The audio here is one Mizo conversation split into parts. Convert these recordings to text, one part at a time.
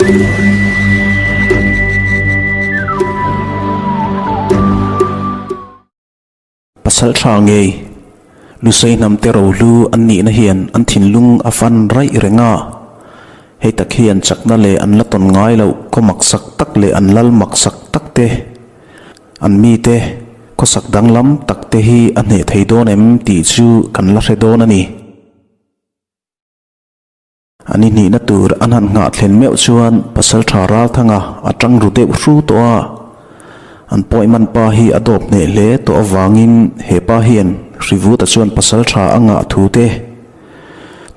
Pasal tha ngei, Lusei hnam te rohlu an nihna hian an thinlung a fan raih reng a. Hei tak hian chakna leh an la tawn ngai loh khaw maksak tak leh an lal maksak tak te, an mite khawsak danglam tak te hi a hneh thei dawn em tih chu kan la hre dawn a ni. An inhnihna tur an han nghah thlen meuh chuan Pasalṭha Ralthanga a ṭang ru deuh hru tawh a. An pawihman pa hi a dawp hneh hle tawh avangin he pa hian Hrivuta chuan Pasalṭha a ngah thu te,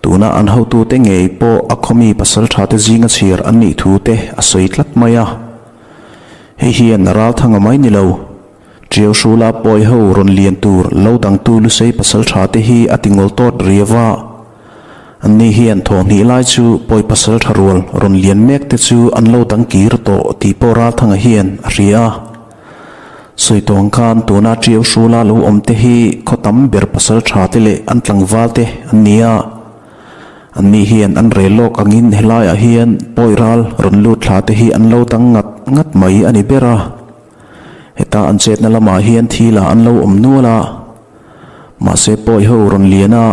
tuna an hotute ngei pawh a khawmi Pasalṭha te zinga chhiar an nih thu te a sawi tlat mai a. Hei hian Ralthanga mai ni lo, Ṭiau Hrula pawi ho rawn lian tur lo dangtu Lusei Pasalṭha te hi a ti ngawl tawt riau a. Anni hian thawhhnih lai chu pawi Pasalṭha rual rawn lian mek te chu an lo dang kir tawh tih pawh Ralthanga hian a hria a. Sawi tawng khan tuna Ṭiau Hrula lo awm te hi khaw tam ber Pasalṭha te leh an tlangval te an ni a. Anni hian an rel lawk angin helaiah hian pawi ral rawn lut thla te hi an lo dang ngat ngat mai a ni ber a. Heta an chetna lamah hian thil ah an lo awm nual a, mahse pawi ho rawn lian a,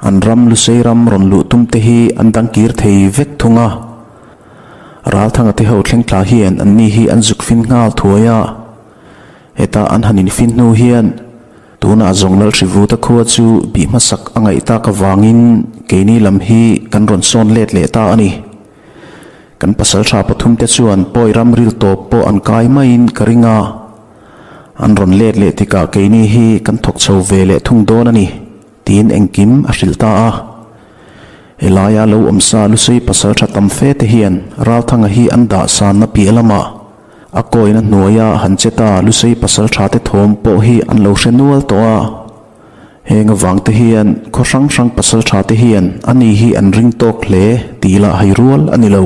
an ram Lusei ram rawn luh tum te hi an dang kir thei vek thung a. Ralthanga te ho thleng tla hian an ni hi an zuk fin nghal thuai a. Heta an han infin hnu hian tunah zawng Lalhrivuta khua chu bih hmasak a ngaih tak avangin keini lam hi kan rawn sawn let leh ta a ni. Kan pasal tha pathum te chuan pawi ram ril tawp pawh an kai maiin ka ring a, an rawn let leh tikah keini hi kan thawk chho ve leh thung dawn a ni, tiin engkim a hrilh ta a. Helaia lo awm sa Lusei pasal tha tam fe te hian Ralthanga hi an dah sanna piah lamah a kawina hnuaia han che ta Lusei pasal tha te thawm pawh hi an lo hre nual tawh a. Heng avang te hian khaw hrang hrang pasal tha te hian ani hi an ring tawk hle tih lah hai rual a ni lo.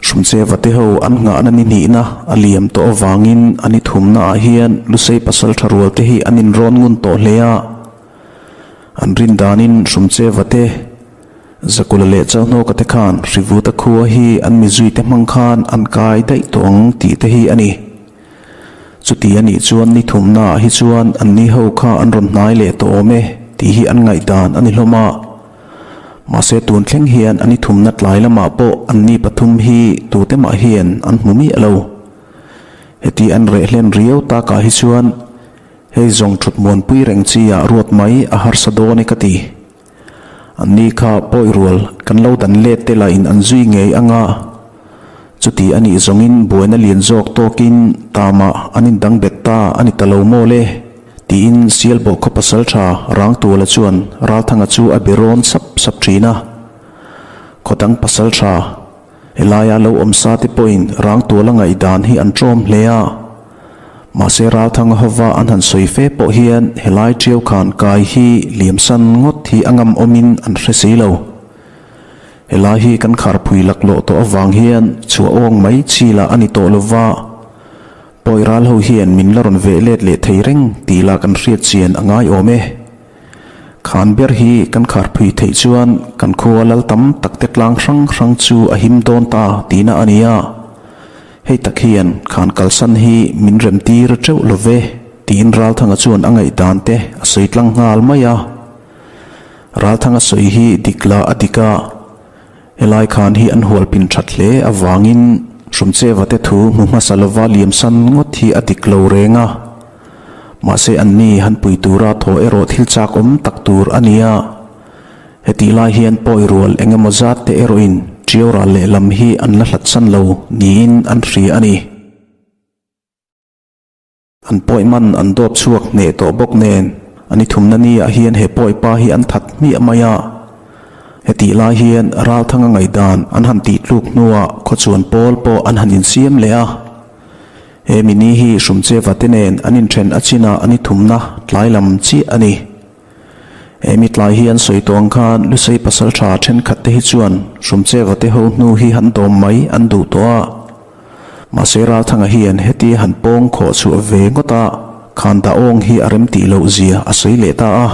Hrumcheva te ho an nghahna ni hnihna a liam tawh avangin a ni thumna ah hian Lusei pasal tha rual te hi an inrawn ngun tawh hle a. An rin danin Hrumcheva te, Zakula leh Chauhnawka te khan Hrivuta khua hi an mizui te hmang khan an kai daih tawh ang tih te hi a ni. Chuti a nih chuan ni thumnaah hi chuan an ni ho kha an rawn hnai leh tawh awm e tih hi an ngaihdan a ni hlawm a. Mahse tun thleng hian a ni thumna tlai lamah pawh an ni pathum hi tute mah hian an hmu miah lo. Heti an reh hlen riau takah hi chuan hei zawng thut muanpui reng chi ah ruat mai a harsa dawn e ka ti. An ni kha pawi rual kan lo dan let te lah in an zui ngei ang a, chuti a nih zawngin buaina lian zawk tawkin tamah an indang bet ta a ni ta lo maw le? tiin Sialbawh khaw pasal tha Rangtuala chuan Ralthanga chu a be rawn sap sap thin a. Khaw dang pasal tha Helaia lo awm sa te pawhin Rangtuala ngaihdan hi an tlawm hle a. Mahse Ralthanga hova an han sawi fe pawh hian helai ṭiau khan kai hi liamsan ngawt hi a ngam awmin an hre si lo. Helai hi kan kharphui laklawh tawh avang hian chhuah awng mai chi lah a ni tawh lova, pawi ral ho hian min la rawn veh let leh thei reng tih lah kan hriat chian a ngai awm e. Khan ber hi kan kharphui theih chuan kan khua lal tam tak te tlang hrang hrang chu a him dawn ta tihna a ni a. Hei tak hian khan kalsan hi min rem tir teuh lo ve tiin Ralthanga chuan a ngaihdan te a sawi tlang nghal mai a. Ralthanga sawi hi dik lah a dik a, helai khan hi an hual pin that hle avangin Hrumcheva te thu hmu hmasa lova liamsan ngawt hi a dik lo reng a. Mahse anni han pui tura thaw erawh thil chak awm tak tur a ni a. Hetih lai hian pawi rual eng emaw zat te erawhin ṭiau ral lehlam hi an la hlatsan lo niin an hria a ni. An pawi man an dawp chhuak hneh tawh bawk nen a ni thumna ni ah hian he pawi pa hi an that hmiah mai a. Hetih lai hian Ralthanga ngaihdan an han tih tluk hnuah khawchuan pawl pawh an han insiam leh a. He mini hi Hrumcheva te nen an inthen a chinah a ni thumna tlai lam chiah a ni. He mi tlai hi an sawi tawh ang khan Lusei pasal tha thenkhat te hi chuan Hrumcheva te ho hnu hi han dawm mai an duh tawh a. Mahse Ralthanga hian heti han pawng khawh chhuah ve ngawt a, khan dah awng hi a rem tih loh zia a sawi leh ta a.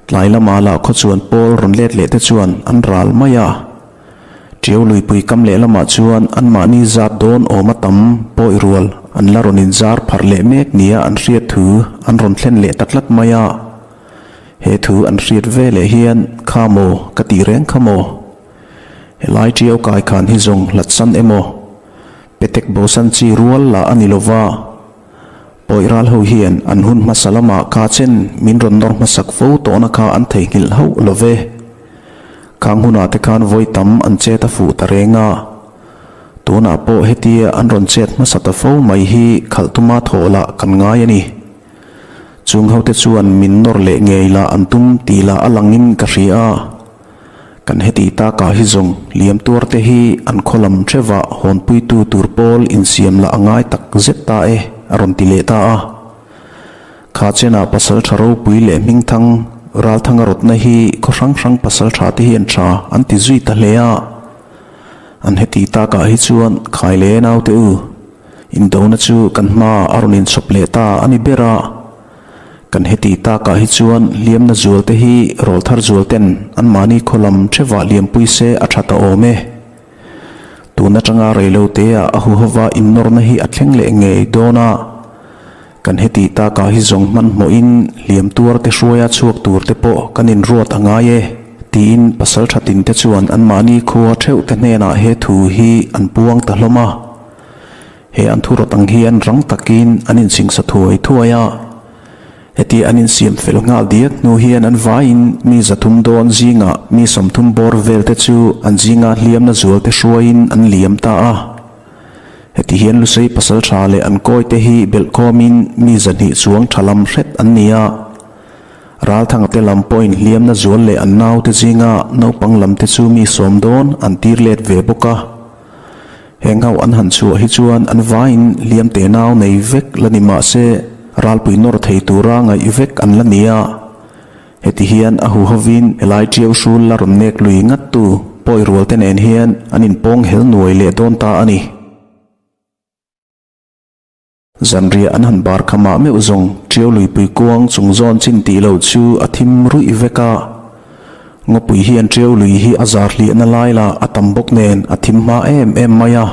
Tlai lama lah khaw chuan pawl rawn let leh te chuan an ral mai a. Ṭiau luipui kam lehlamah chuan anmahni zat dawn awm a tam pawi rual an la rawn inzar pharh leh mek nia an hriat thu an rawn thlen leh ta tlat mai a. He thu an hriat ve leh hian kha maw ka tih reng kha maw? Helai ṭiau kai khan hi zawng hlatsan emaw petek bosan chi rual lah a ni lova. Pawi ral ho hian an hun hmasa lamah kha chen min rawn nawr hmasak fo tawhna kha an theihnghilh hauh lo ve. Khang hunah te khan vawi tam an chet a fuh ta reng a. Tunah pawh hetia an rawn chet hmasa ta fo mai hi khalh tuma thawh lah kan ngai a ni. Chung hote chuan min nawr leh ngei lah an tum tih lah a langin ka hria a. Kan heti takah hi zawng liam tuar te hi an khaw lam theuhah hawnpuitu tur pawl insiam lah a ngai tak zet ta e, a rawn ti leh ta a. Kha chenah pasaltha ropui leh hmingthang Ralthanga rawtna hi khaw hrang hrang pasaltha te hian tha an ti zui ta hle a. An heti takah hi chuan khai leh naute u, indona chu kan hmaah a rawn inchhawp leh ta a ni ber a. Kan heti takah hi chuan hliamna zualte hi rawlthar zualten anmahni khaw lam thevah liampui se a tha ta awm e. Tun atanga reiloteah a huhova innawrna hi a thleng leh ngei dawn a. Kan heti takah hi zawng hmanhmawhin hliam tuar te hruaia chhuak tur te pawh kan inruat a ngai e, tiin pasaltha tinte chuan anmahni khua theuh te hnenah he thu hi an puang ta hlawm a. He an thurawt ang hian rang takin an insingsa thuai thuai a. Heti an insiam fel nghal diak hnu hian an vaiin mi 300 dawn zingah mi 30 bawr vel te chu an zinga hliamna zual te hruaiin an liam ta a. Heti hian Lusei pasaltha leh an kawi te hi belhkhawmin mi 200 chuang tha lam hret an ni a. Ralthanga te lam pawhin hliamna zual leh an naute zinga naupang lam te chu mi 10 dawn an tir let ve bawk a. Heng ho an han chhuah hi chuan an vaiin hliam te nau nei vek la ni mah se ralpui nawr thei tura ngaih vek an la ni a. Heti hian a huhovin helai ṭiau hrul la rawn nek lui ngat tu pawi rual te nen hian an inpawng hel nuai leh dawn ta a ni. Zanriah an han bar kha mah meuh zawng ṭiau luipui kuang chung zawn chin tih loh chu a thim ruih vek a. Ngawpui hian ṭiau lui hi a zar hliahna lai lah a tam bawk nen a thim hma em em mai a.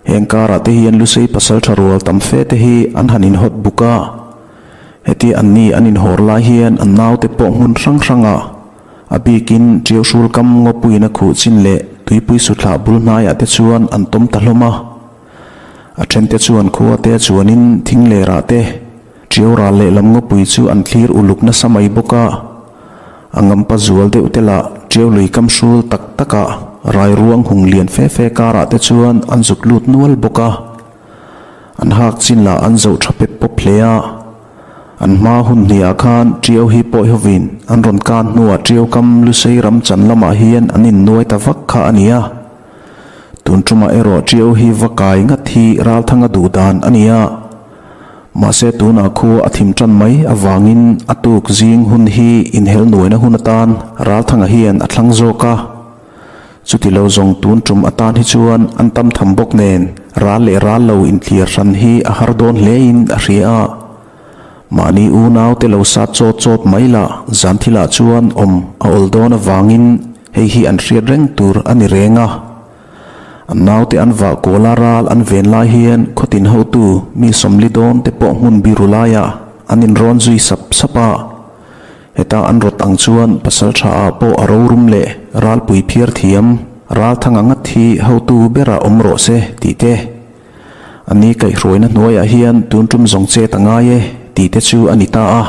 Heng karah te hian Lusei pasalṭha rual tam fe te hi an han inhawt buk a. Heti anni an inhawr lai hian an naute pawh hmun hrang hrangah a bikin ṭiau hrul kam ngawpuiin a khuh chin leh tuipui suthlah bul hnaiah te chuan an tawm ta hlawm a. A thente chuan khua te chuanin thing lerah te ṭiau ral lehlam ngawpui chu an thlir uluk nasa mai bawk a. A ngampa zual deuh te lah ṭiau lui kam hrul tak takah rai ruang hung lian fe fe karah te chuan an zuk lut nual bawk a. An hak chin lah an zoh tha pep pawp hle a. An hma hun hniah khan ṭiau hi pawi hovin an rawn kan hnuah ṭiau kam Lusei ram chan lamah hian an innuai ta vak kha a ni a. Tun tumah erawh ṭiau hi va kai ngat hi Ralthanga duh dan a ni a. Mahse tunah khua a thim ṭan mai avangin a tuk zing hun hi inhel nuaina hun atan Ralthanga hian a thlang zawk a. Chuti lo zawng tun tum atan hi chuan an tam tham bawk nen ral leh ral lo intliar hran hi a har dawn hlein a hria a. Mahni unaute lo sat chawt chawt mai lah zan thilah chuan awm a awl dawn avangin hei hi an hriat reng tur a ni reng a. An naute an vah kual a ral an ven lai hian khawtin hotu mi 40 dawn te pawh hmun biru laiah an inrawn zui sap sap a. Heta an rawt ang chuan pasaltha ah pawh a rorum leh ralpui phiar thiam Ralthanga ngat hi hotu berah awm rawh se tih te. A ni kaihhruaina hnuaiah hian tun tum zawng chet a ngai e tih te chu a ni ta a.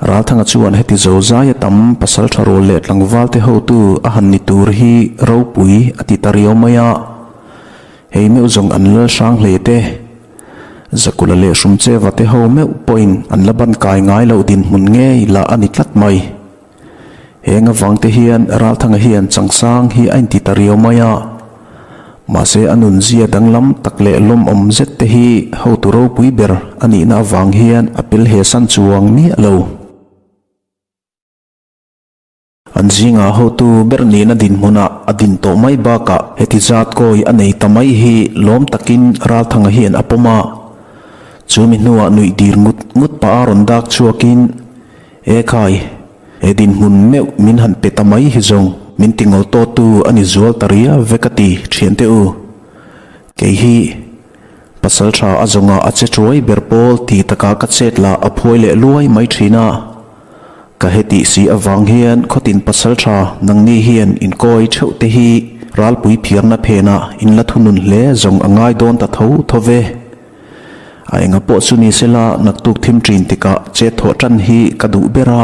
Ralthanga chuan heti zo zaia tam pasal tha rual leh tlangval te hotu a han ni tur hi ropui a ti ta riau mai a. Hei meuh zawng an lal hrang hle te. Zakula leh Hrumcheva te ho meuh pawhin an la ban kai ngai loh dinhmun ngei lah a ni tlat mai. Heng avangte hian Ralthanga hian changsang hi a inti ta riau mai a. Mahse a nunzia danglam tak leh lawmawm zet te hi hotu ropui ber a nihna avang hian a pel he san chuang miah lo. An zingah hotu ber nihna dinhmunah a din tawh mai bakah heti zat kawi a nei ta mai hi lawm takin Ralthanga hian a pawm a. Chumi hnuah nuih dir ngut ngut pah a rawn dak chhuakin, E khai, he dinhmun meuh min han pe ta mai hi zawng. min ti ngawl tawtu a ni zual ta riau ve ka ti thiante u. Kei hi pasaltha a zawnga a che chuai ber pawl ti taka ka chet lah a phuai leh luai mai thin a. Ka hetih si avang hian khawtin pasaltha nangni hian inkawi theuh te hi ralpui phiarna phenah in la thunun hle zawng a ngai dawn ta tho tho ve. A enga pawh chu ni sela naktuk thim ṭin tikah chet thawh ṭan hi ka duh ber a.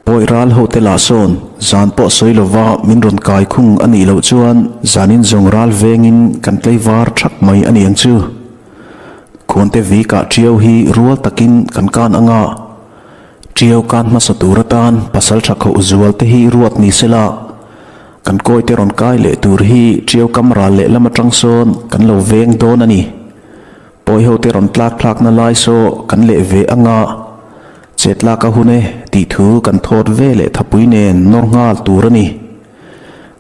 Pawi ral hote lah sawn zan pawh sawi lova min rawn kai khung a nih loh chuan zanin zawng ral vengin kan tleivar ṭhak mai a ni ang chu. Khuante vikah ṭiau hi rual takin kan kan ang a, ṭiau kan hmasa tur atan pasal ṭha khoh zual te hi ruat ni sela, kan kawite rawn kai leh tur hi ṭiau kam ral leh lam aṭang sawn kan lo veng dawn a ni. Pawi hote rawn tlak thlakna lai saw kan leh ve ang a, chet lak a hun e tih thu kan thawt ve leh thapui nen nawr nghal tur a ni.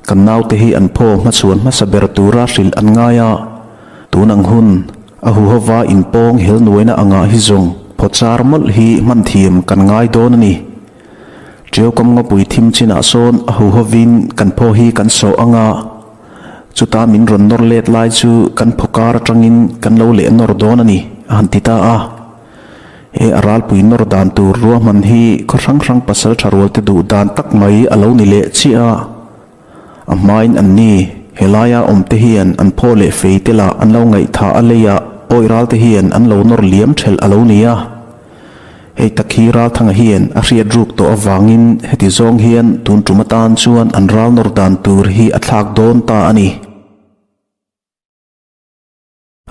Kan naute hi an phaw hmachhuan hmasa ber tura hrilh an ngai a, tun ang hun a huhova inpawng hel nuaina angah hi zawng phawchar mawlh hi hman thiam kan ngai dawn a ni. Tiaukam ngawpui thim chinah sawn a huhovin kan phaw hi kan sawh ang a, chuta min rawn nawr let lai chu kan phawkar atangin kan lo leh nawr dawn a ni, a han ti ta a. He a ralpui nawr dan tur ruahman hi khaw hrang hrang pasal tha rualte duh dan tak mai a lo ni leh chiah a. A hmain an ni, helaia awmte hian an phaw leh fei te lah an lo ngaihthah a leiah awih ralte hian an lo nawr liam thelh a lo ni a. Hei tak hi Ralthanga hian a hriat ruk tawh avangin heti zawng hian tun tum atan chuan an ral nawr dan tur hi a thlak dawn ta a ni.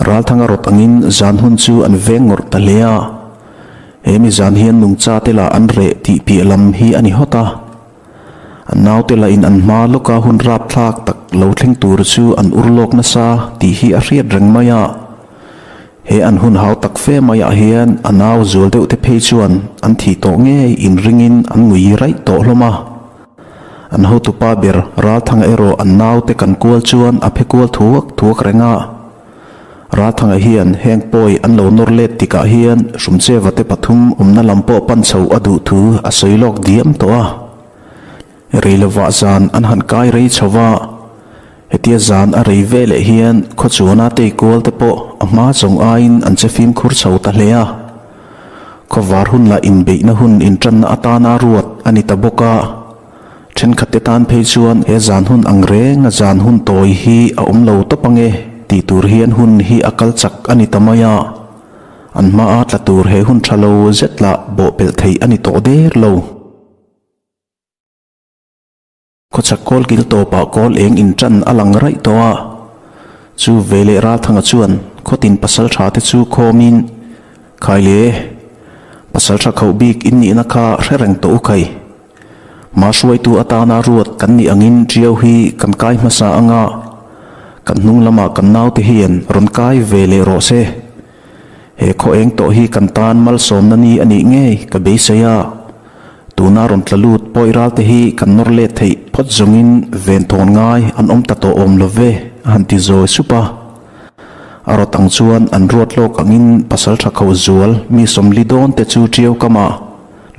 Ralthanga rawt angin zan hun chu an veng ngawrh ta hle a, he mi zan hian nungcha te lah an reh tih piah lam hi a ni hawt a. An naute lah in an hma lawka hun rapthlak tak lo thleng tur chu an ur lawk nasa tih hi a hriat reng mai a. He an hun hau tak fe maiah hian a nau zual deuh te phei chuan an thih tawh ngei inringin an ngui raih tawh hlawm a. An hotupa ber Ralthanga erawh an naute kan kual chuan a phe kual thuak thuak reng a. Ralthanga hian heng pawi an lo nawr let tikah hian Hrumcheva te pathum awmna lam pawh pan chho a duh thu a sawi lawk diam tawh a. Rei lovah zan an han kai rei chho va, hetia zan a rei ve leh hian khawchuana tei kual te pawh a hma zawng aiin an che fimkhur chho ta hle a. Khawvar hun lah inbeihna hun intanna atana ruat a ni ta bawk a, thenkhatte tan phei chuan he zan hun ang renga zan hun tawi hi a awm lo tawp ange tih tur hian hun hi a kal chak a ni ta mai a, an hmaa tla tur he hun tha lo zet lah bawhpelh theih a ni tawh der lo. Khawchhak kawl kil tawpah kawl eng in tan a lang raih tawh a. Chu veleh Ralthanga chuan khawtin pasal tha te chu khawmin, Khai le, pasal tha khauh bik in nihna kha hre reng tawh u khai. Hma hruaitu atana ruat kan nih angin Tiau hi kan kai hmasa anga kan hnung lamah kan naute hian rawn kai ve leh rawh se. He khaw eng tawh hi kan tan malsawmna ni a nih ngei ka beisei a. Tuna rawn tla lut pawi ral te hi kan nawr let theih phawt zawngin ven thawn ngai an awm ta tawh awm lo ve, a han ti zawi sup a. A rawt ang chuan an ruat lawk angin pasal tha kho zual mi sawmli dawn te chu ṭiau kamah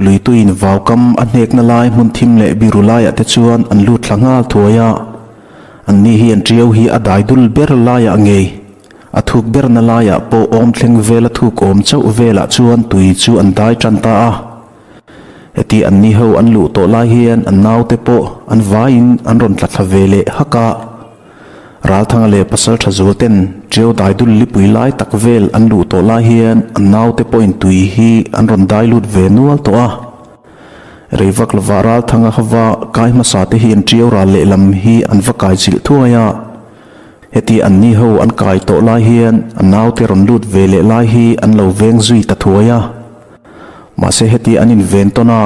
luituin vau kam a hnekna lai hmun thim leh biru laiah te chuan an lut thla nghal thuai a. Anni hian ṭiau hi a dai dul ber laiah ngei A thuk berna laiah pawh awm thleng vela thuk awm chauh velah chuan tui chu an dai tan ta a. Heti an ni ho an luh tawh lai hian an naute pawh an vaiin an rawn tla thla ve leh hak a. Ralthanga leh Pasaltha Zual ten Tiau dai dul lipui lai tak vel an luh tawh lai hian an naute pawhin tui hi an rawn dai lut ve nual tawh a. Rei vak lovah Ralthanga hava kai hmasa te hian Tiau ral lehlam hi an va kai chilh thuai a. Heti an ni ho an kai tawh lai hian a naute rawn lut ve leh lai hi an lo veng zui ta thuai a. Mahse heti an inven tawn a,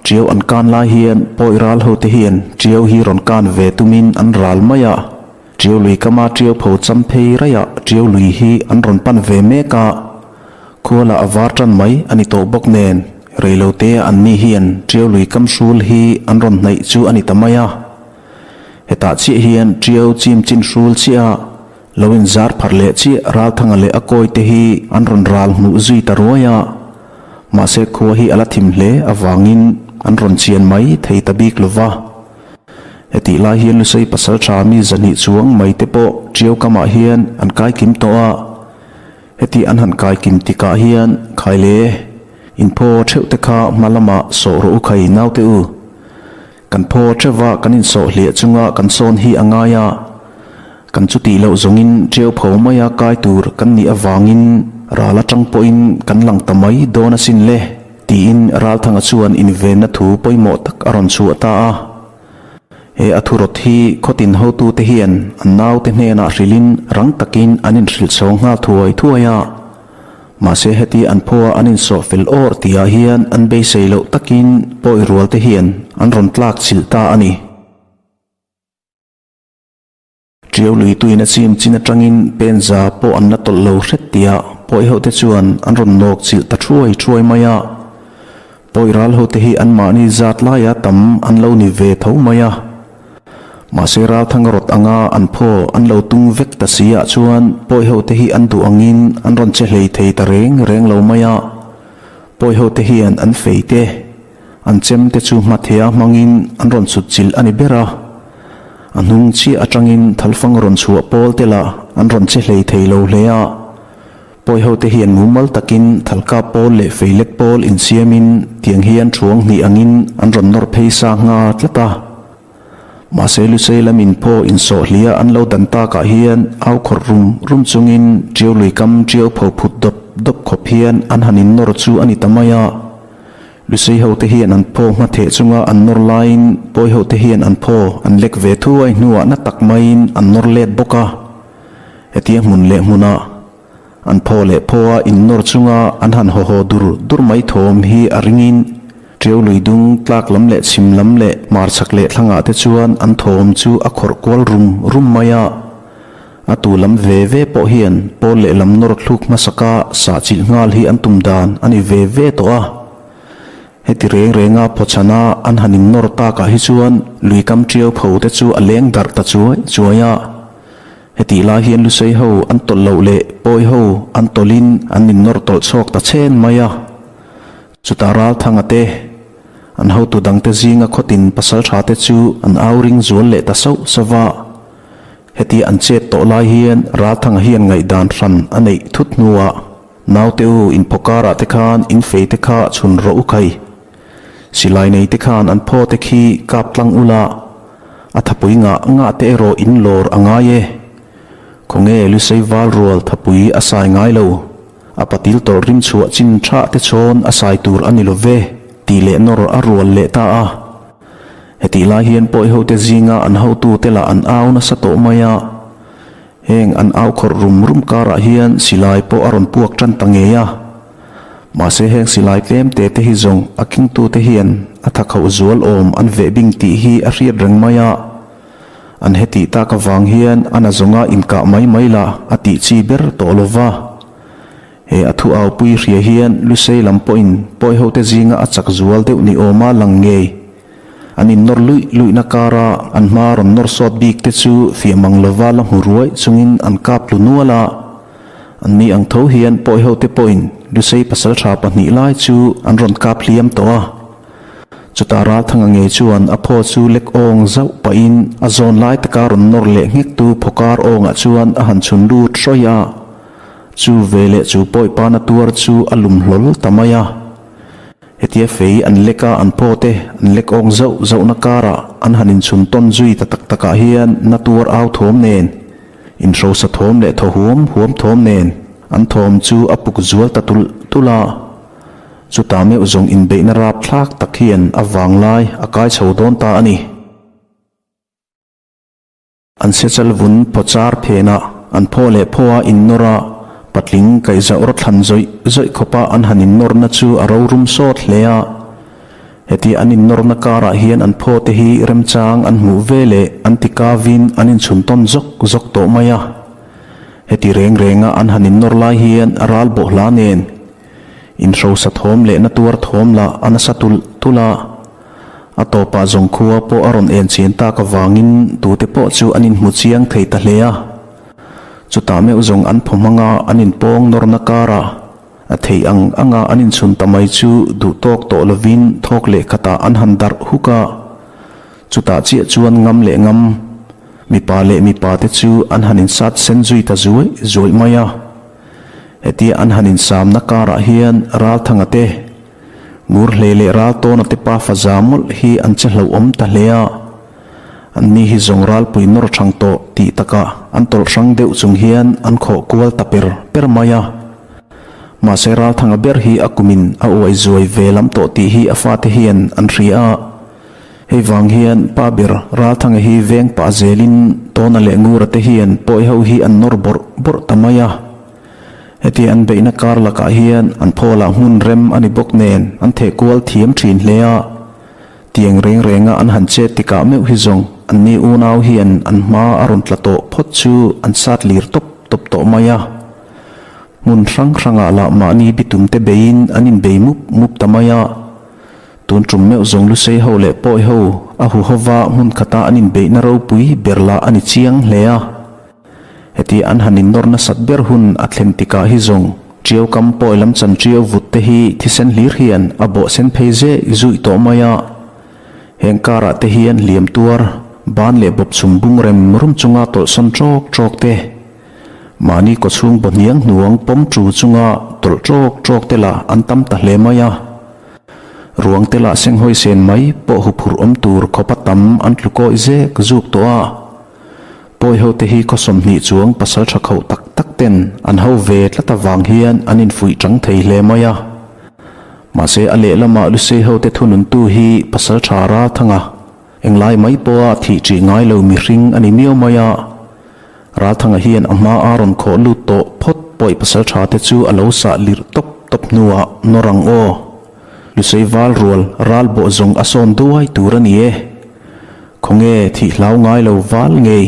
Tiau an kan lai hian pawi ral ho te hian Tiau hi rawn kan ve tumin an ral mai a. Tiau lui kama Tiau pho cham phei raih ah Tiau lui hi an rawn pan ve mek a. Khuala a var tan mai a ni tawh bawk nen reilote ah an ni hian Tiau lui kam hrul hi an rawn hnaih chu a ni ta mai a. Hetah chiah hian Tiau chim chin hrul chiah a lo inzar pharh leh chiah Ralthanga leh a kawi te hi an rawn ral hmuh zui ta ruai a. Mahse khua hi a la thim hle avangin an rawn chian mai thei ta bik lo va. Hetih lai hian Lusei pasaltha mi 200 chuang mai te pawh Tiau kamah hian an kai kim tawh a. Heti an han kai kim tikah hian Khaile, inphaw theuh te kha hma lamah sawh rawh u khai naute u. Kan phaw theuha kan insawh hliah chunga kan sawn hi a ngai a. Kan chutih loh zawngin Tiau pho maia kai tur kan nih avangin ral atang pawhin kan lang ta mai dawn asin le, tiin Ralthanga chuan invenna thu pawimawh tak a rawn chhuah ta a. He a thurawt hi khawtin hotute hian an naute hnenah hrilhin rang takin an inhrilh chhawng nghal thuai thuai a. Mahse heti an phaw a an insawh fel awr tihah hian an beisei loh takin pawi rualte hian an rawn tlak chilh ta a ni. Ṭiau lui tuin a chim chin aṭangin penza pawh an la tawlh lo hret tia pawi hote chuan an rawn nawk chilh ta ṭhuai ṭhuai mai a. Pawi ral hote hi anmahni zat laia tam an lo ni ve tho mai a. Mahse ralthang rawt anga an phaw an lo tung vek ta si ah chuan pawi hote hi an duh angin an rawn che hlei thei ta reng reng lo mai a. Pawi hote hian an fei te. An chem te chu hmathea hmangin an rawn chhut chilh a ni ber a, a hnung chiah atangin thalfang rawn chhuah pawl te lah an rawn che hlei thei lo hle a. Pawi ho te hian mumal takin thalkap pawl leh feilek pawl insiamin tiang hian thuang hnih angin an rawn nawr phei sa ngha tlat a. Mahse Lusei lamin phaw insawh hlia an lo dan takah hian au khawrh rum rum chungin Ṭiau lui kam ṭiau pho phut dawp dawp khawp hian an han innawr chu a ni ta mai a. Lusei hote hian an phaw hma theh chunga an nawr laiin Pawi hote hian an phaw an lek ve thuai hnuah na tak maiin an nawr let bawk a. Hetia hmun leh hmuna an phaw leh phaw a innawr chunga an han haw haw dur dur mai thawm hi a ringin Ṭiau lui dung tlak lam leh chhim lam leh hmarchhak leh thlangah te chuan an thawm chu a khawrh kual rum rum mai a. A tu lam ve ve pawh hian pawl lehlam nawr thluk hmasaka sah chilh nghal hi an tum dan a ni ve ve tawh a. Heti reng renga phawchhana an han innawr takah hi chuan lui kam ṭiau pho te chu a leng darh ta chuai chuai a. Hetih lai hian Lusei ho an tawlh loh leh Pawi ho an tawlhin an innawr tawlh chhawk ta chhen mai a. Chutah Ralthanga te, an hotu dangte zinga khawtin pasalṭha te chu an au ring zual leh ta sauh sauh a. Heti an chet tawh lai hian Ralthanga hian ngaihdan hran a neih thut hnuah naute u inphaw karah te khan in fei te kha chhun rawh u khai. Silai nei te khan an phaw te khi kap tlang ula, a thapui ngah ngah te erawh in lawr a ngai e. Khawnge Lusei val rual thapui a sai ngai lo, a patil tawlh rim chhuah chin thah te chhawn a sai tur a ni lo ve, tih leh nawr a rual leh ta a. Hetih lai hian pawi hote zinga an hotute lah an au nasa tawh mai a, heng an au khawrh rum rum karah hian silai pawh a rawn puak tan ta ngei a. Mahse heng silai tlem te te hi zawng a kingtute hian a tha khauh zual awm an veh bing tih hi a hriat reng mai a. An hetih tak avang hian a na zawnga inkah mai mai lah a tih chi ber tawh lo va. He a thu aupui hria hian Lusei lam pawhin pawi hote zinga a chak zual deuh ni awma lang ngei. An innawr luih luihna kara an hma rawn nawr sawt bik te chu fiah mang lova la hmu ruai chungin an kap tlu nual a. Anni ang tho hian pawi hote pawhin Lusei pasaltha pahnih lai chu an rawn kap hliam tawh a. Chutah Ralthanga ngei chuan a phaw chu lek awng zauh pahin a zawn lai taka rawn nawr leh nghektu phawkar awngah chuan a han chhun lut hrawih a. Chu ve leh chu pawi pana tuar chu a lum hlawl ta mai a. Hetia fei an lek a, an phaw te an lek awng zauh zauhna karah an han inchhun tawn zui ta tak takah hian na tuar au thawm nen, inhrosa thawm leh thaw huam huam thawm nen an thawm chu a puk zual ta tulh tulh a. Chutah meuh zawng inbeihna rapthlak tak hian a vanglai a kai chho dawn ta a ni. An sechal vun phaw char phenah an phaw leh phaw a innawr a, patling kaihzauh rawt thlan zawih zawih khawpa an han innawrna chu a rorum sawt hle a. Heti an innawrna karah hian an phaw te hi remchang an hmuh ve leh an ti kavin an inchhun tawn zawk zawk tawh mai a. Heti reng renga an han innawr lai hian ral bawhhla nen inhrosa thawm leh na tuar thawm lah a nasa tulh tulh a. A tawpah zawng khua pawh a rawn en chian tak avangin tute pawh chu an inhmu chiang thei ta hle a. Chutah meuh zawng an phaw hmanga an inpawng nawrna karah a theih ang anga an inchhun ta mai chu duh tawk tawh lovin thawk leh khatah an han darh huk a. Chutah chiah chuan ngam leh ngam, mipa leh mipa te chu an han insat sen zui ta zuai zuai mai a. Hetia an han insamna karah hian Ralthanga te, Ngurhlei leh Raltawna te pafa za mawlh hi an che hlauhawm ta hle a. Anni hi zawng ralpui nawr thang tawh tih takah an tawlh hrang deuh chung hian an khawh kual ta per per mai a. Mahse Ralthanga ber hi a kumin a uai zuai ve lam tawh tih hi a fate hian an hria a. Hei vang hian pa ber Ralthanga hi veng pah zelin Tawna leh Ngura te hian pawi ho hi an nawr bawrh bawrh ta mai a. Heti an beihna kar lakah hian an phawlah hmun rem a ni bawk nen an theh kual thiam thin hle a. Tiang reng renga an han chet tikah meuh hi zawng anni unau hian an hma a rawn tla tawh phawt chu an sat lir tawp tawp tawh mai a. Hmun hrang hrangah lah mahni bitum te beiin an inbei mup mup ta mai a. Tun tum meuh zawng Lusei ho leh Pawi ho a hu hova hmun khata an inbeihna ropui ber lah a ni chiang hle a. Heti an han innawr nasat ber hun a thlen tikah hi zawng Ṭiau kam pawi lam chan ṭiau vut te hi thisen hlir hian a bawh sen phei zeh zuih tawh mai a. Heng karah te hian hliam tuar, ban leh bawp chhum bung rem rum chunga tawlh sawn ṭawk ṭawk te, mahni kawchhung baw hniang hnuang pawm ṭu chunga tawlh ṭawk ṭawk te lah an tam ta hle mai a. Ruang te lah senghawi sen mai pawh huphurh awm tur khawpa tam an tlu kawih zek zuk tawh a. Pawi hote hi khaw 20 chuang pasal tha khauh tak tak ten an ho ve tlat avang hian an infuih chang thei hle mai a. Mahse a lehlamah Lusei hote thununtu hi pasal tha Ralthanga, englai mai pawha thih ṭih ngai lo mihring a ni miau mai a. Ralthanga hian a hma a rawn khawh lut tawh phawt pawi pasal tha te chu a lo sah lirh tawp tawp hnuah nawr ang aw. Lusei val rual ral bawh zawng a sawn duai tur a ni e. Khawnge thih hlau ngai lo val ngei.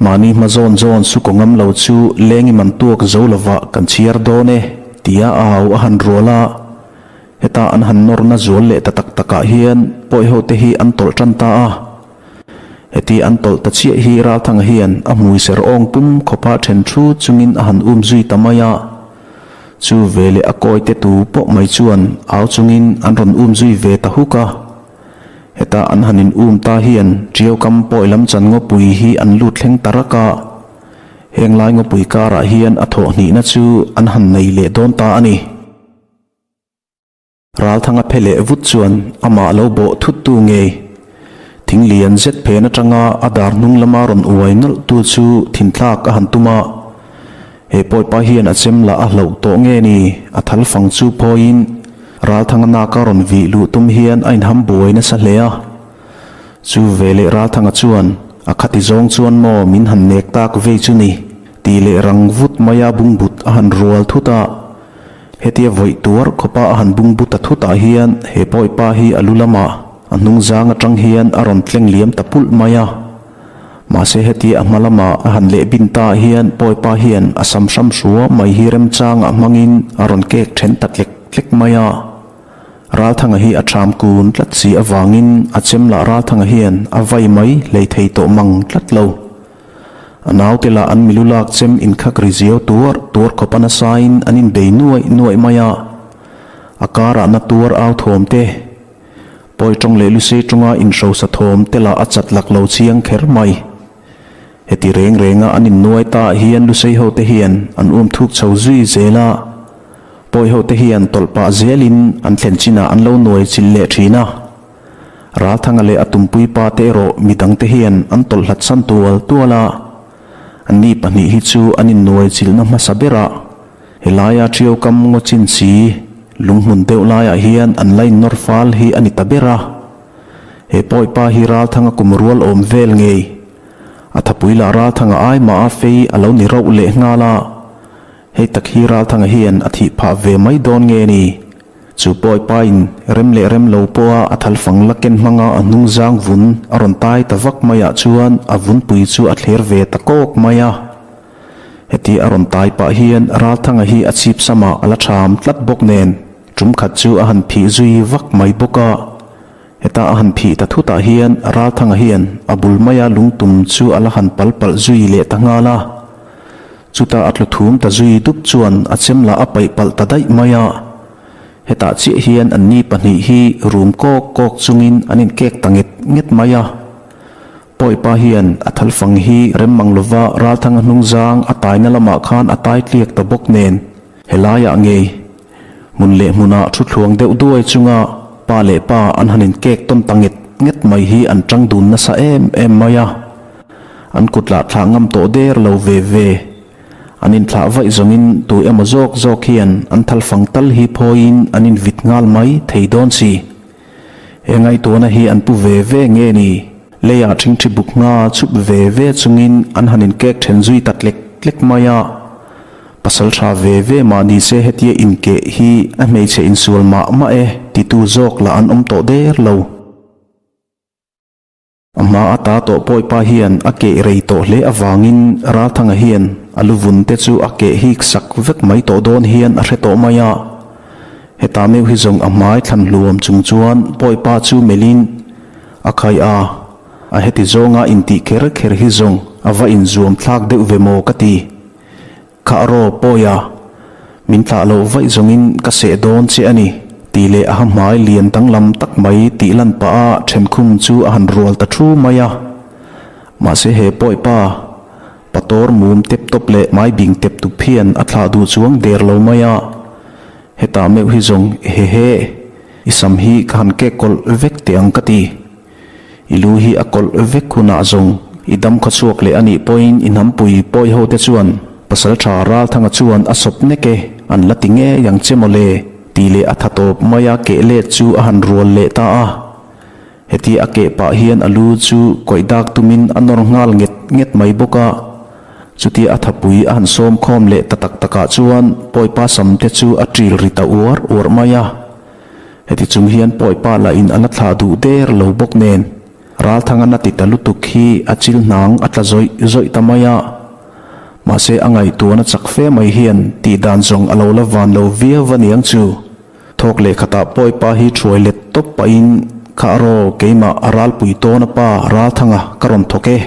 Mahni hma zawn zawn su kaw ngam lo chu leng i man tuak zo lova kan chhiar dawn e tia a au a han rual a. Heta an han nawrna zual leh ta tak takah hian pawi ho te hi an tawlh tan ta a. Heti an tawlh ta chiah hi Ralthanga hian a hmui ser awng pum khawpa then thu chungin a han um zui ta mai a. Chu veleh a kawi te tu pawh mai chuan au chungin an rawn um zui ve ta huk a. Heta an han in um ta hian Ṭiau kam pawi lam chan ngawpui hi an lut thleng ta rak a. Heng lai ngawpui karah hian a thawh hnihna chu an han nei leh dawn ta a ni. Ralthanga phe leh vut chuan amah lo bawh thut tu ngei. Thing lian zet phen atanga a dar hnung lama rawn uai nawlh tu chu thinthlak a han tum a. He pawipa hian a chem lah a hlauh tawh nge ni? A thal fang chu phawiin Ralthanga naka rawn vih luh tum hian a inham buai nasa hle a. Chu veleh Ralthanga chuan, A khati zawng chuan maw min han nek tak vei chu ni? tih leh rang vut maia bungbut a han rual thut a. Hetia vawi tuar khawpa a han bungbu ta thutah hian he pawipa hi a lu lamah a hnung zang atang hian a rawn tleng liam ta pulh mai a. Mahse hetia a hma lama a han leh bin ta hian pawipa hian a sam hram hrua mai hi remchangah hmangin a rawn kek then ta tlek tlek mai a. Ralthanga hi a ṭham kun tlat si avangin a chem lah Ralthanga hian a vai mai hlei thei tawh mang tlat lo. A naute lah an milu lak chem inkhak ri ziau tuar tuar khawp a nasain an inbei nuaih nuaih mai a. A karah na tuar au thawm te, Pawi tawng leh Lusei tawnga inhrosa thawm te lah a chat lak lo chiang kher mai. Heti reng renga an innuai ta hian Lusei ho te hian an um thuk chho zui zel a. Pawi ho te hian tawlh pah zelin an thlen chinah an lo nuai chilh leh thin a. Ralthanga leh a tumpui pa te erawh midang te hian an tawlh hlat san tual tual a. Anni pahnih hi chu an innuai chilhna hmasa berah helaia Ṭiau kam ngaw chin si lunghmun deuh laiah hian an la innawr fal hi a ni ta ber a. He pawipa hi Ralthanga kum rual awm vel ngei. A thapui lah Ralthanga ai mah a fei a lo ni rauh leh nghal a. Hei tak hi Ralthanga hian a thih phah ve mai dawn nge ni? Chu pawipain rem leh rem lo pawha a thalfang la ken hmanga a hnung zang vun a rawn tai ta vak maiah chuan a vunpui chu a thler ve ta kawk mai a. Heti a rawn tai pah hian Ralthanga hi a chhip samah a la ṭham tlat bawk nen ṭum khat chu a han phih zui vak mai bawk a. Heta a han phih ta thutah hian Ralthanga hian a bul maia lungtum chu a la han pal palh zui leh ta nghal a. Chutah a tlu thum ta zui dup chuan a chem lah a paih palh ta daih mai a. Hetah chiah hian anni pahnih hi rum kawk kawk chungin an inkek ta nget nget mai a. Pawipa hian a thalfang hi rem mang lova Ralthanga hnungzang a taina lamah khan a tai tliak ta bawk nen helaiah ngei hmun leh hmunah thu thluang deuh duai chunga pa leh pa an han inkek tawn ta nget nget mai hi an tang dun nasa em em mai a. An kut lah thlah ngam tawh der lo ve ve. An inthlah vaih zawngin tu emaw zawk zawk hian an thalfang tal hi phawiin an invit nghal mai thei dawn si. He ngaihtuahna hi an pu ve ve nge ni? Leiah ṭhingṭhi buk nga chhup ve ve chungin an han inkek ṭhen zui ta tlek tlek mai a. Pasal ṭha ve ve mah ni se hetia inkeh hi a hmeichhe insual mah mah e titu zawk lah an awm tawh der lo. A hma ata tawh Pawipa hian a keh rei tawh hle avangin Ralthanga hian a luvun te chu a keh hik sak vek mai tawh dawn hian a hre tawh mai a. Heta meuh hi zawng a hmai thlan hluam chung chuan Pawipa chu melhin a khai a, a heti zawnga intih kher kher hi zawng a va inzuam thlak deuh ve maw ka ti. Khah raw Pawia, min thlah loh vaih zawngin ka seh dawn che a ni, tih leh a ha hmai lian danglam tak mai tih lan pah a thenkhum chu a han rual ta thu mai a. Mahse he Pawi pa, pator mum tep tawp leh hmai bing tep tup hian a thlah duh chuang der lo mai a. Hetah meuh hi zawng hehe, i sam hi ka han kek kawlh vek teh ang ka ti. I lu hi a kawlh vek hunah zawng i dam khaw chhuak leh a nih pawhin i hnampui pawi ho te chuan Pasalṭha Ralthanga chuan a sawp nek e, an la ti ngei ang che mawle tih leh a tha tawp mai a keh let chu a han rual leh ta a. Hetia a keh pah hian a lu chu kawih dak tumin a nawr nghal nget nget mai bawk a. Chutia a thapui a han sawm khawm leh ta tak takah chuan pawipa sam te chu a ṭil ri ta uar uar mai a. Heti chung hian Pawipa lah in a la thlah duh der lo bawk nen, Ralthanga na ti ta lutuk hi a chil hnang a tla zawih zawih ta mai a. Mahse a ngaihtuahna chak fe mai hian tih dan zawng a lo la van lo viau va niang chu. Thawk leh khatah Pawipa hi thuai let tawp pahin, Kha raw, keimah a ralpui tawn a pa Ralthanga ka rawn thawk e.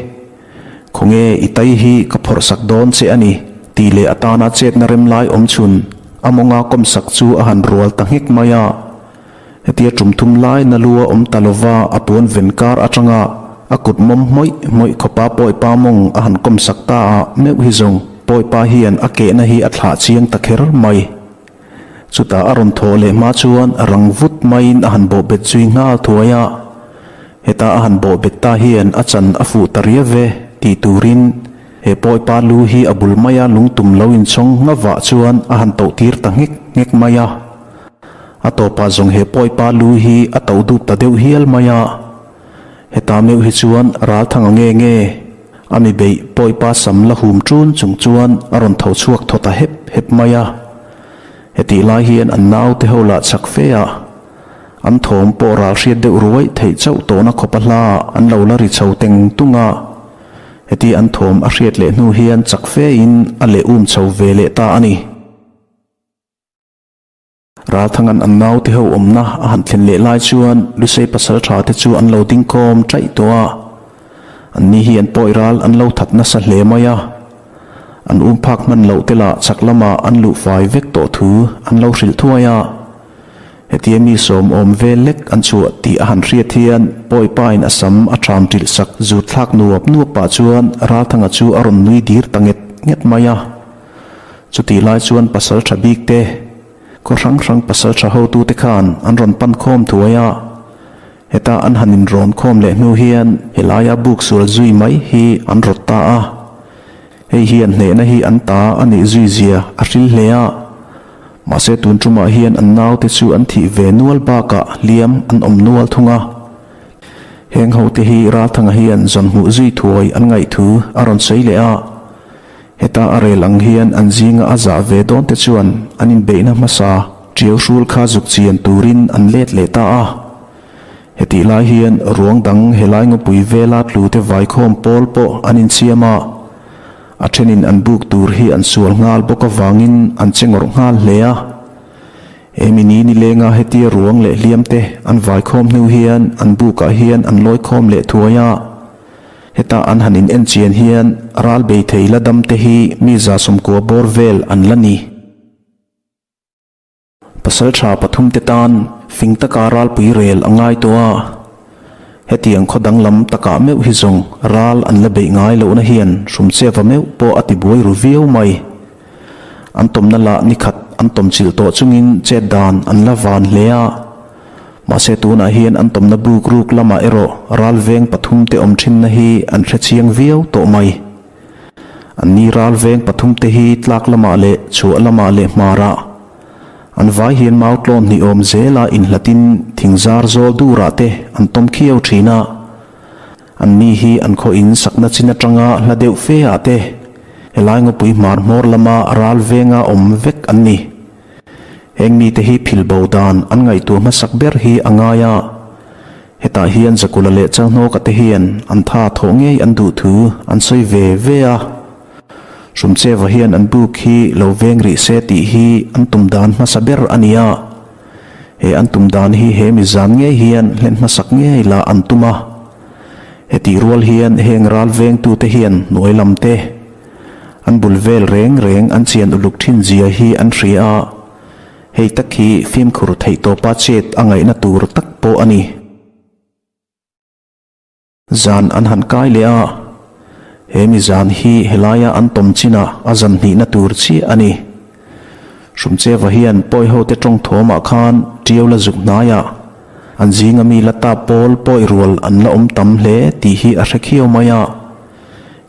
Khawnge i tai hi ka phawrh sak dawn che a ni, tih leh atana chetna rem lai awm chhun a mawnga kawm sak chu a han rual ta nghek mai a. Hetia tum thum lai na lu a awm ta lova a puan ven kar atanga a kut mawm hmawih hmawih khawpa Pawipa mawng a han kawm sak ta a meuh hi zawng Pawipa hian a kehna hi a thlah chiang ta kher mai. Chutah a rawn thawh leh hma chuan rang vut maiin a han bawhbet zui nghal thuai a. Heta a han bawhbet ta hian a chan a fuh ta riau ve tih turin he Pawipa lu hi a bul maia lungtum lo inchawng ngavah chuan a han toh tir ta nghek nghek mai a. A tawpah zawng he Pawipa lu hi a toh dup ta deuh hial mai a. Heta meuh hi chuan Ralthanga nge nge a mi beih Pawipa sam la hum ṭun chung chuan a rawn tho chhuak thaw ta hep hep mai a. Hetih lai hian an naute ho lah chak fe a, an thawm pawh ral hriat deuh ruai theih chauh tawhna khawpa hla an lo la ri chho teng tung a. Heti an thawm a hriat leh hnu hian chak fe in a leh um chho ve leh ta a ni. Ralthanga'n an naute ho awmna a han thlen leh lai chuan Lusei pasal tha te chu an lo ding kawm chaih tawh a. Anni hi an pawi ral an lo that nasa hle mai a. An um phak hman loh te lah chak lamah an luh fai vek tawh thu an lo hrilh thuai a. Hetia mi sawm awm vel lek an chhuah tih a han hriat hian pawi pain a sam a ṭham ṭilh sak zut thlak nuap nuap pah chuan Ralthanga chu a rawn nui dir ta nget nget mai a. Chutih lai chuan pasal ṭha bik te, khaw hrang hrang pasal ṭha hotute khan an rawn pan khawm thuai a. Heta an han inrawn khawm leh hnu hian helaia buk sual zui mai hi an rawt ta a. Hei hian hnehna hi an ta a nih zui zia a hril hle a. Mahse tun ṭumah hian an naute chu an thih ve nual bakah hliam an awm nual thung a. Heng hote hi Ralthanga hian zawn hmuh zui thuai an ngaih thu a rawn sawi leh a. Heta a rel ang hian an zinga a zah ve dawn te chuan an inbeihna hmasa ṭiau hrul kha zuk chian turin an let leh ta a. Hetih lai hian ruang dang helai ngawpui vela tlu te vaikhawm pawl pawh an insiam a, a thenin an buk tur hi an sual nghal bawk avangin an che ngawrh nghal hle a. Hemi ni nilenga hetia ruang leh hliam te an vaikhawm hnu hian an bukah hian an lawikhawm leh thuai a. Heta an han in en chian hian ral bei thei la dam te hi mi 190 bawr vel an la ni. Pasalṭha pathumte tan fing taka ralpui rel a ngai tawh a. Hetiang khaw danglam takah meuh hi zawng ral an la beih ngai lohna hian hrumcheva meuh pawh a tibuai ru viau mai. An tawmna lah nikhat an tawm chilh tawh chungin chet dan an la van hle a. Mahse tunah hian an tawmna buk ruk lamah erawh ral veng pathumte awm thinna hi an hre chiang viau tawh mai. Anni ral veng pathumte hi tlak lamah leh chhuah lamah leh hmarah an vai hian mau tlawn hnih awm zela inhlatin thingzar zawl durah te an tawm khiau thin a. Anni hi an khaw in sakna chin atanga hla deuh fe ah te helai ngawpui hmar hmawr lama ral venga awm vek an ni. Heng mite hi phil bo dan an ngaihtuah hmasak ber hi a ngai a. Hetah hian Zakula leh Chalhnawka te hian an tha thawh ngei an duh thu an sawi ve ve a. Hrumcheva hian an buk hi lo veng rih se tih hi an tum dan hmasa ber a ni a. He an tum dan hi he mi zan ngei hian hlen hmasak ngei lah an tum a. Hetih rual hian heng ral vengtute hian hnuai lam te an bul vel reng reng an chian uluk thin zia hi an hria a. Hei tak hi fimkhur theih tawpa chet a ngaihna tur tak pawh a ni. Zan an han kai leh a, he mi zan hi helaia an tawm chinah a zan hnihna tur chiah a ni. Hrumcheva hian pawi hote tawng thawmah khan Tiau la zuk hnaiah an zinga mi la tap pawl pawi rual an la awm tam hle tih hi a hre khiau mai a.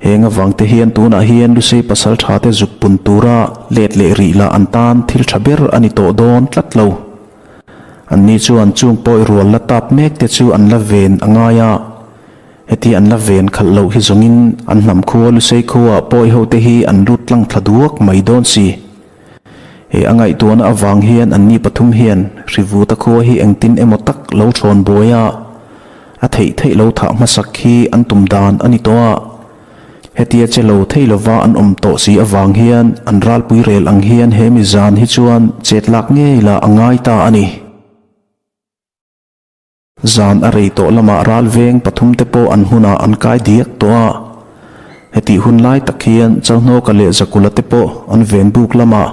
Heng avangte hian tunah hian Lusei pasal thate zuk pun tura let leh rih lah an tan thil tha ber a ni tawh dawn tlat lo. Anni chuan chung pawi rual la tap mek te chu an la ven a ngai a, heti an la ven khalh loh hi zawngin an hnam khua Lusei khuaah pawi hote hi an lut tlang thla duak mai dawn si. He a ngaihtuahna avang hian anni pathum hian Hrivuta khua hi engtin emaw tak lo thawn buai a, a theih theih lo thah hmasak hi an tum dan a ni tawh a. Hetia che lo thei lova an awm tawh si avang hian an ralpui rel ang hian he mi zan hi chuan chet lak ngei lah a ngai ta a ni. Zan a rei tawh lamah ral veng pathumte pawh an hmunah an kai diak tawh a. Hetih hun lai tak hian Chalhnawka leh Zakula te pawh an ven buk lamah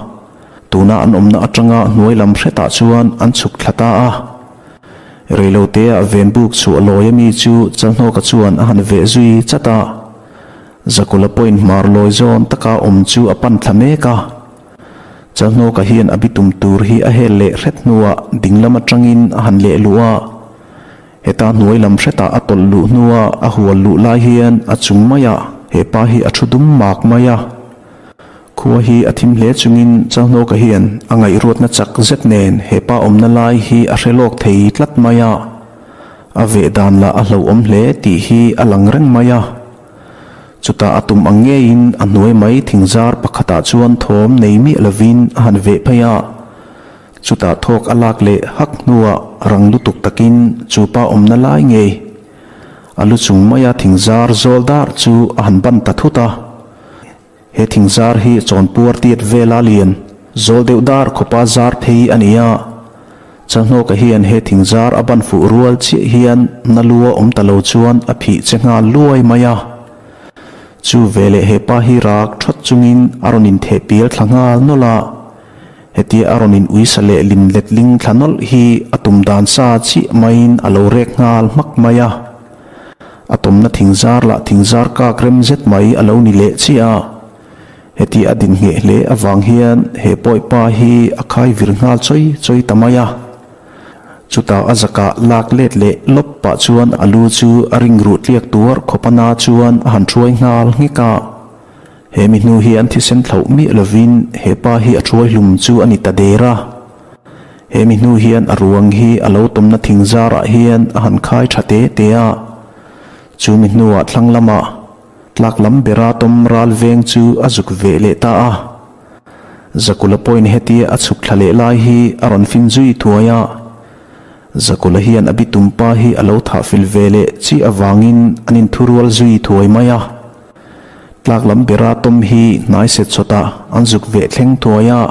tuna an awmna atanga hnuai lam hretah chuan an chhuk thla ta a. Reilotea venbuk chhuah lawi a mi chu Chalhnawka chuan a han veh zui chat a. Zakula pawhin hmar lawi zawn taka awm chu a pan thla mek a. Chalhnawka hian a bitum tur hi a hel leh hret hnuah dinglam atangin a han leh luh a. Heta hnuai lam hretah a tawlh luh hnua a hual luh lai hian a chung maiah he pa hi a thu dum mak mai a. Khua hi a thim hle chungin Chalhnawka hian a ngaihruatna chak zet nen he pa awmna lai hi a hre lawk thei tlat mai a, a veh dan lah a hlauhawm hle tih hi a lang reng mai a. Chutah a tum ang ngeiin a hnuai mai thingzar pakhatah chuan thawm nei miah lovin a han veh phei a, chutah thawk a lak leh hak hnuah rang lutuk takin chu pa awmna lai ngei a lu chung maia thingzar zawl dar chu a han ban ta thut a. He thingzar hi chawnpuar tiat vela lian zawl deuh dar khawpa zar phei a ni a. Chalhnawka hian he thingzar a ban fuh rual chiah hian na lua awm ta lo chuan a phih che nghal luai mai a. Chu veleh he pa hi rak thawt chungin a rawn intheh pial thla nghal nawlh a. Hetia a rawn in uisa leh lin letling thla nawlh hi a tum dan sa chiah maiin a lo rek nghal hmak mai a. A tawmna thingzar lah thingzar kak rem zet mai a lo ni leh chiah a. Heti a din ngheh hle avang hian he pawipa hi a khai vir nghal chawi chawi ta mai a. Chutah a zakah lak let leh lawp pah chuan a lu chu a ring ruh tliak tuar khawp a na chuan a han thuai nghal nghek a. He mi hnu hian thisen thlauh miah lovin he pa hi a thuai hlum chu a ni ta der a. He mi hnu hian a ruang hi a lo tawmna thing zarah hian a han khai tha te te a. Chu mi hnuah thlang lamah tlak lam bera tawm ral veng chu a zuk ve leh ta a. Zakula pawhin hetia a chhuk thla leh lai hi a rawn fin zui thuai a. Zakula hian a bitum pa hi a lo thah fil ve leh chiah avangin an inthurual zui thuai mai a. Tlak lam bera tawm hi hnai set chawtah an zuk ve thleng thuai a.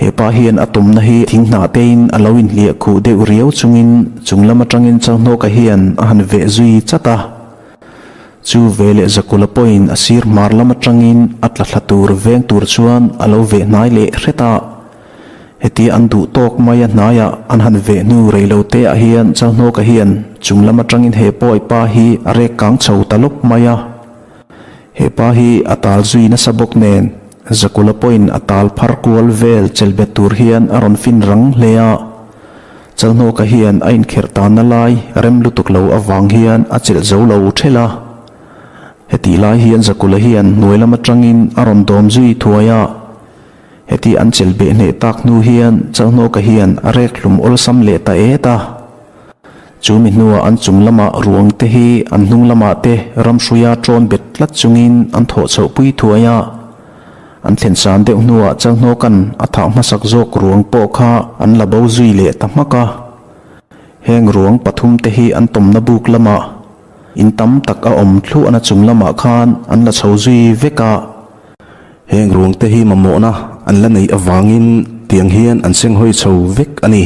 He pa hian a tumna hi thing hnah tein a lo inhliah khuh deuh riau chungin chung lam atangin Chalhnawka hian a han veh zui chat a. Chu veleh Zakula pawhin a sir hmar lam atangin a tla thla tur veng tur chuan a lo veh hnai leh hret a. Hetia an duh tawk mai a hnaiah an han veh hnu rei lo te ah hian Chalhnawka hian chung lam atangin he pawi pa hi a rek kang chho ta lawp mai a. He pa hi a tal zui nasa bawk nen Zakula pawhin a tal phar kual vel chelbet tur hian a rawn fin rang hle a. Chalhnawka hian a inkherh tanna lai rem lutuk lo avang hian a chelh zo lo thelh a. Hetih lai hian Zakula hian hnuai lam atangin a rawn dawm zui thuai a. Heti an chelh beh hneh tak hnu hian Chalhnawka hian a rek hlum awlsam leh ta et a. Chu mi hnuah an chung lamah ruang te hi an hnung lamah te ramhruia ṭawn bet tlat chungin an thawh chhoh pui thuai a. An thlen san deuh hnuah Chalhnawka'n a thah hmasak zawk ruang pawh kha an la bo zui leh ta hmak a. Heng ruang pathum te hi an tawmna buk lamah in tam tak a awm thluahna chung lamah khan an la chho zui vek a. Heng ruang te hi mamawhna an la neih avangin tiang hian an senghawi chho vek a ni.